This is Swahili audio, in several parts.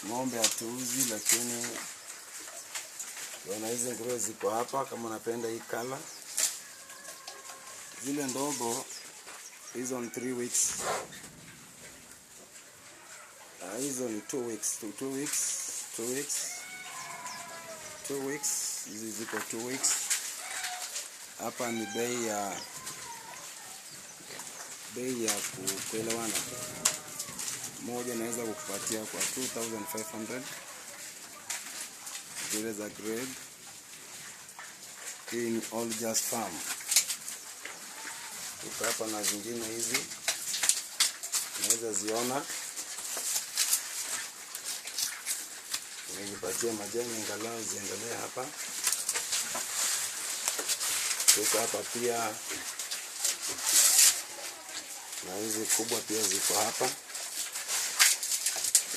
Ng'ombe hatuuzi, lakini wana hizi nguruwe ziko hapa, kama unapenda hii kala. Zile ndogo hizo ni 3 weeks. Hizo ni 2 weeks, 2 weeks, 2 weeks, 2 weeks. Hizi ziko 2 weeks. Hapa ni bei ya kuelewana. Moja naweza kukupatia kwa 2500 zile za grade. Hii ni All Just Farm. Tuko hapa na zingine hizi unaweza ziona. Nimejipatia majani angalau ziendelee hapa. Tuko hapa pia na hizi kubwa pia ziko hapa.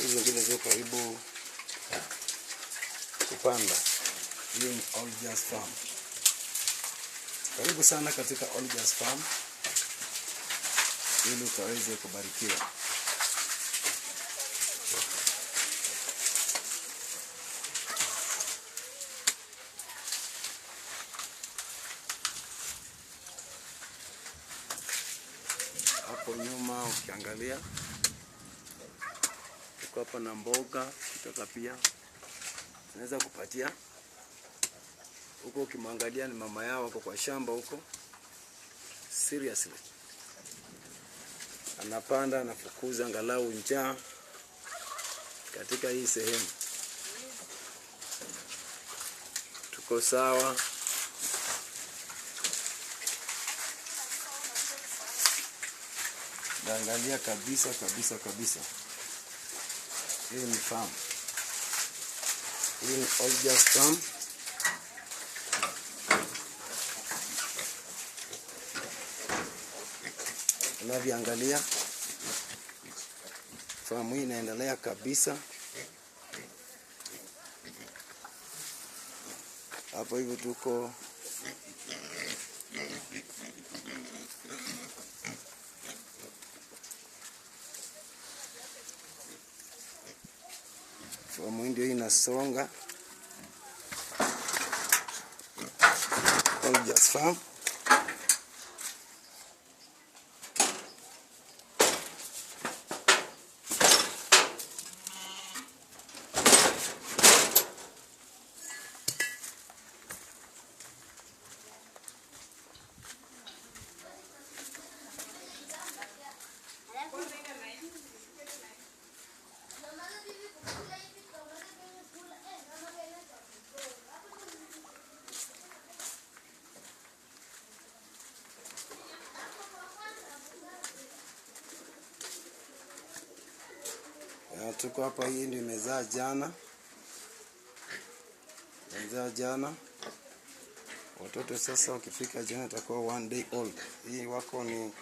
Hizi zingine ziko karibu kupanda. Hii ni All Just Farm. Karibu sana katika All Just Farm ili ukaweze kubarikiwa. Hapo nyuma ukiangalia tuko hapa na mboga kutoka pia tunaweza kupatia huko. Ukimwangalia ni mama yao wako kwa shamba huko, seriously anapanda anafukuza angalau njaa katika hii sehemu. Tuko sawa. Angalia kabisa kabisa kabisa. Hii ni farm. Hii ni All Just Farm. Unavyoangalia farm hii inaendelea kabisa. Hapo hivi tuko farm hii ndio inasonga. All Just Farm. Tuko hapa, hii ndio imezaa jana. Imezaa jana. Watoto sasa wakifika jana itakuwa 1 day old. Hii wako ni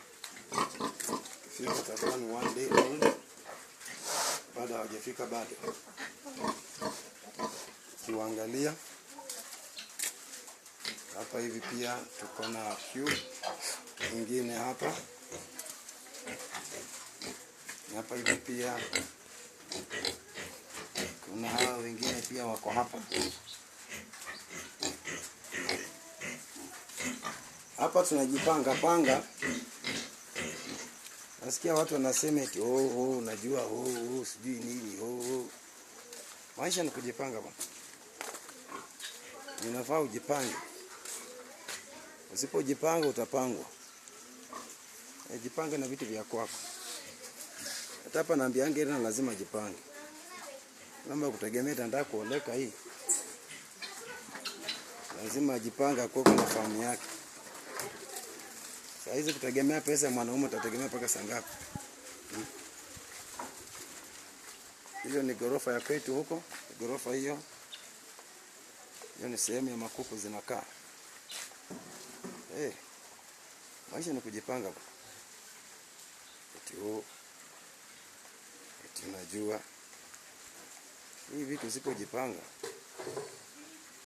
kifika itakuwa ni 1 day old. Bado hawajafika bado. Ukiangalia hapa hivi pia tuko na cube nyingine hapa. Hapa hivi pia kuna hawa wengine pia wako hapa. Hapa tunajipanga panga. Nasikia watu wanasema eti oh, unajua oh, sijui nini oh. Maisha ni kujipanga bwana. Inafaa ujipange. Usipojipanga utapangwa. Jipange na vitu vya kwako. Hata hapa naambiange na lazima jipange. Namba kutegemea nataka kuoleka hii. Lazima ajipange kwa na famu yake. Saa hizi kutegemea pesa ya mwanaume utategemea mpaka saa ngapi? Hiyo ni gorofa ya kwetu huko, gorofa hiyo. Hiyo ni sehemu ya makuku zinakaa. Maisha ni kujipanga bwana. Eti oh, eti unajua. Hii vitu usipojipanga